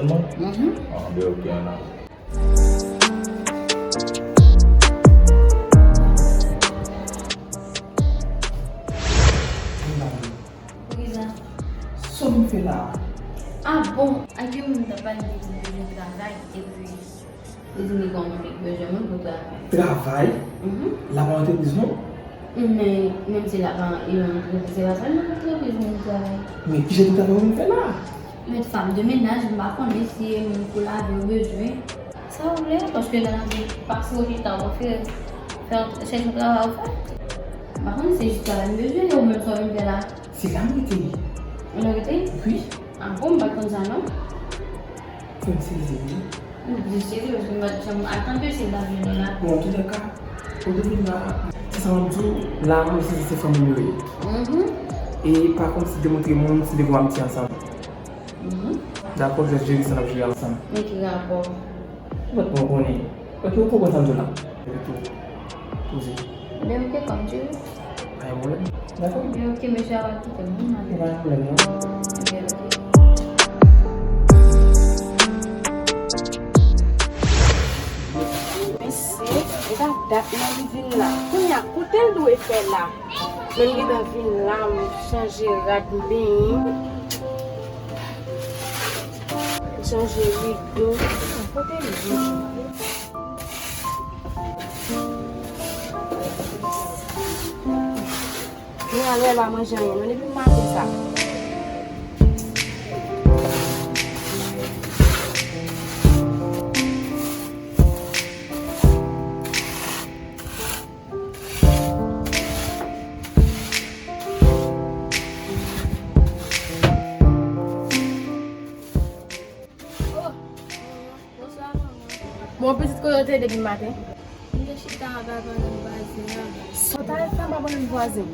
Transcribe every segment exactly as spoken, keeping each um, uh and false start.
Sèlman? Mhm. Ah, ben, ok, ann ale. Poukisa? Sa w vin fè la? Ah bon, ak yon moun t ap pale de li bezwen travay, epi li di m li gen yon moun ki bezwen moun pou travay. Travay? Mhm. L ap nan antrepriz non? Men, menm si l ap nan yon antrepriz, se pa sèlman nan antrepriz moun travay. Men kijan de travay w vin fè la? Mèt fanm de mennaj, m pa konnen si e moun pou lave yo bezwen. Sa w vle, paske nan lavi, pase w chita, w fè, fè, chèche yon travay w fè. M pa konn si se jis travay m bezwen, ou menm sa w vin fè la. Se la m rete. Ou la rete? Wi. Ah bon, m pa t konn sa non. Fè m sezi wi. M oblije sezi paske m pa t janm atann ke se la m vin la. Bon, antoulèka, ou te vin la, se sa m ap di w, la, m sezi se fanmi m yo ye. Mhm. E pa konn si demontre moun, si devwa m ti ansanm. Mhm. Dakò, jès jere sa n ap jere ansanm. Men ki rapò? Ou pa t bon konnen. Ok, ou konprann sa m di w la. Epi tou, poze. Men ok, kòm di w. Pa gen pwoblèm. Dakò? Men ok, mesye a va kite m, wi, m ale. Pa gen pwoblèm, non. Ok, ok. Mesye, e pa dat non li vin la. Kounye a, kote l dwe fè la? Men m gentan vin la, m chanje rad, m benyen. M chanje rido. Kote m ye? Mwen alè pa manje anyen, non, depi maten sa. Oh, bonswa, manman. Bon, pitit, kote w te ye depi maten? M te chita anba banann vwazen an. Sa w t al fè anba banann vwazen?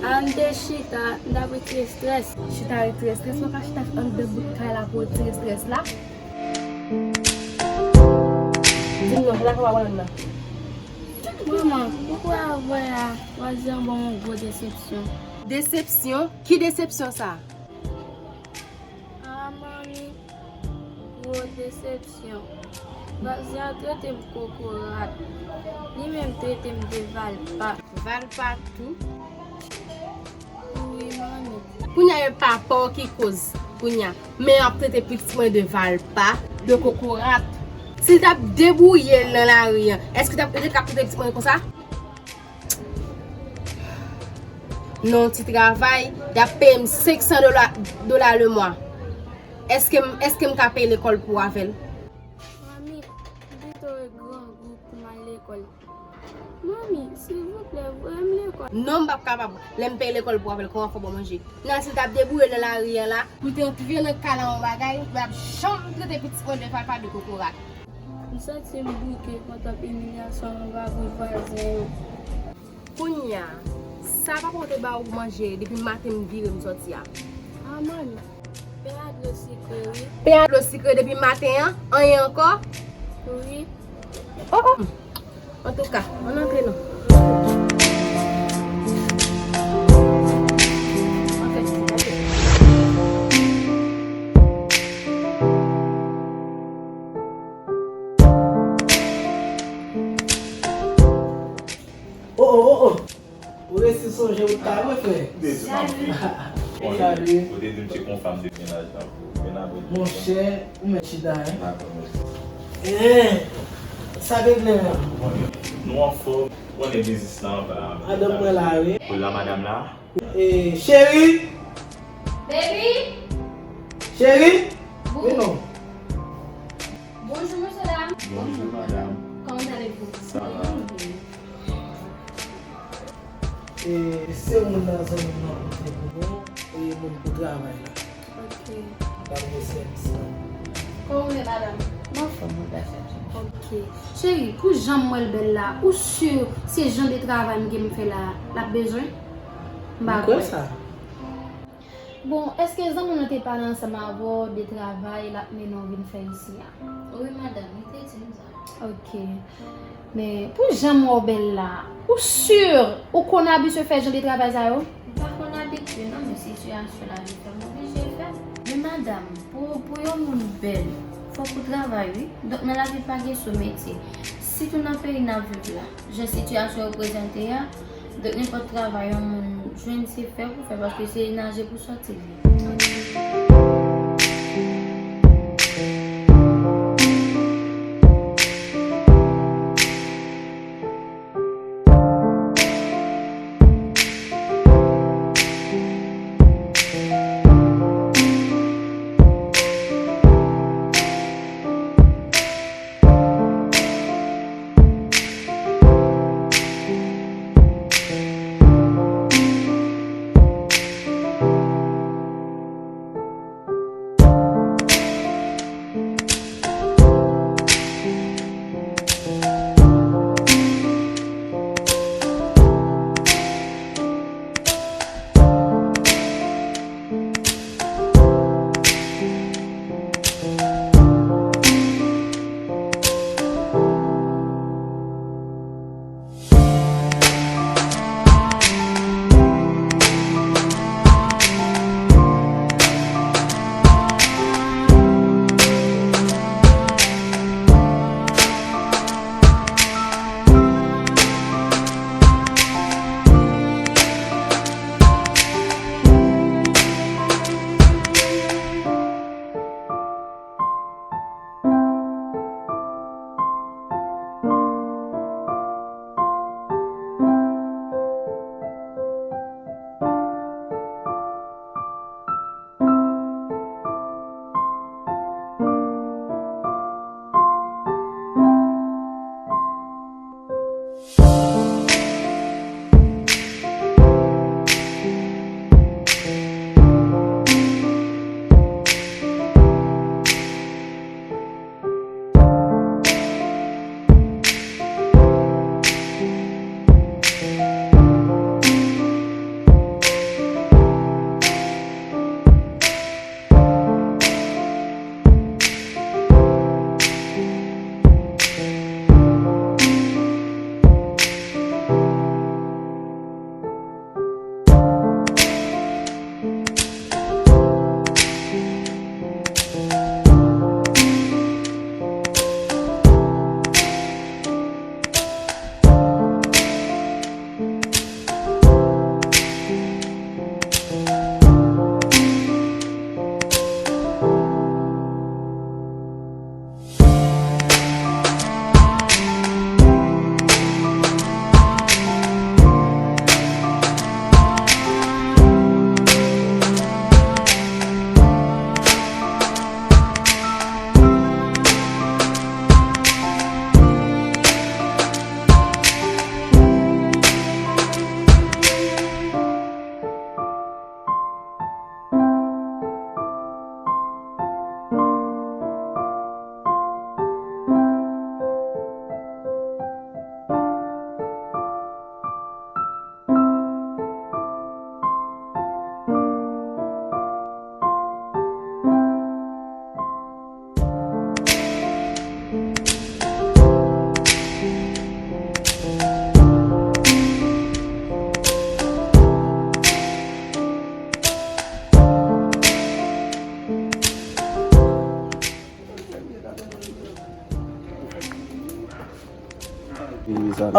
A, m te chita, m t ap retire estrès. Chita retire estrès? Ou pa ka chita anndan bout kay la pou w retire estrès la? Di m non, sa w t al fè anba banann nan? Manman, ou kwè avè a, vwazen an ban m yon gwo desepsyon. Desepsyon? Ki desepsyon sa? Ah, manmi, gwo desepsyon. Vwazen an trete m kokorat. Li menm trete m de valpa. Valpa tou? Wi, manmi. Kounye a e papa w ki koz. Kounye a, men ap trete pitit mwen de valpa, de kokorat. Si l t ap debouye l nan lari an, èske l t ap, li t ap trete pitit mwen konsa? Non, ti travay, y ap peye m senk san dola, dola le mwa. Èske m, èske m ka peye lekòl pou avè l? Manmi, m pito grangou pou m al lekòl. Manmi, silvouplè, voye m lekòl. Non, m p ap kapab. Lè m peye lekòl pou avè l, kòman fò w manje? Nan, si l t ap debouye l nan lari an la, pou l te antre nan kay la yon bagay, m p ap janm trete pitit mwen de valpa, de kokorat. M santi m bouke kontan emilyasyon anba bout vwazen an. Kounye a, sa papa w te ba w pou manje depi maten m vire m sòti a? Ah, manmi, pen a dlo sikre, wi. Pen a dlo sikre depi maten an? Anyen ankò? Wi. Oh, oh. Antouka, ann antre non. Anfèt, antre. Oh, oh, oh, oh. Ou resi sonje ou ta mwen, frè. Salut. Salut. Ou te di m se konfam de mennaj la pou mennaj. Monchè, ou mèt chita, hein? Dakò, mèsi. Eh, sa te gen la? Nou anfòm, ou konnen biznis la anba. Madanm mwen la, wi. Ou la, madanm la? Eh, cheri! Baby! Cheri! Bon. Vin non. Bonjour, monsieur, dame. Bonjour, madame. Comment allez-vous? Ça va. Bien. E se moun nan zanmi m nan pote pou nou, e moun pou travay la. Ok. L ap gen sèvis la. Kòman w ye, madanm? M anfòm, wi, gras a Dye. Ok. Cheri, pou jan m wè l bèl la, ou si se jan de travay m gen m fè la, l ap bezwen? M pa kwè. M kwè sa. Bon, èske zanmi w nan te pale ansanm avè w de travay l ap mennen w vin fè isi a? Wi, madanm, li te di m sa. Ok. Men, pou jan m wè w bèl la, ou si ou konn abitye fè jan de travay sa yo? M pa konn abitye, non, men sitiyasyon lavi fè m oblije fè. Men, madanm, pou, pou yon moun bèl, Fòk ou travay, wi. Donk, nan lavi pa gen sou metye. Sitou nan peyi n ap viv la, jan sitiyasyon yo prezante a, donk, nenpòt travay yon moun jwenn, se fè pou fè, paske se naje pou sòti l ye.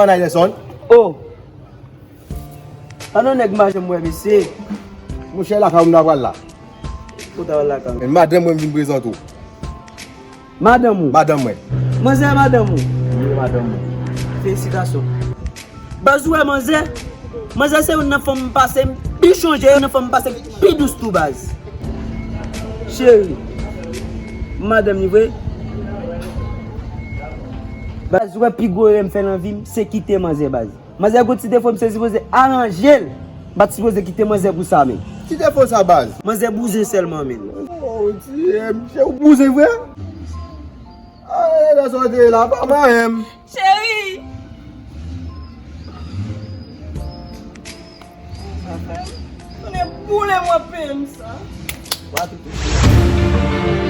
Ann, Aydeson. Oh! An non nèg mache m wè, mesye. Monchè, lakay ou m ta pral la. Ou ta pral lakay m? Men madanm mwen m vin prezante w. Madanm ou? Madanm mwen. Manzè madanm ou? Wi, madanm mwen. Felisitasyon. Baz, ou wè manzè? Manzè se youn nan fanm m pase m pi chonje, youn nan fanm m pase m pi dous tou, baz. Cheri, madanm li vre. Baz, ou wè pi gwo erè m fè nan vi m, se kite manzè, baz. Manzè gon ti defo, m se sipoze aranje l. M pa t sipoze kite manzè pou sa, men. Ki defo sa, baz? Manzè bouzen sèlman, men. Oh, Dye, misye ou bouzen vre? Ah, e nan sa w te ye la, pa manyen m. Cheri! Sa fè m tounen boule mwen peye m sa. Wa toutou.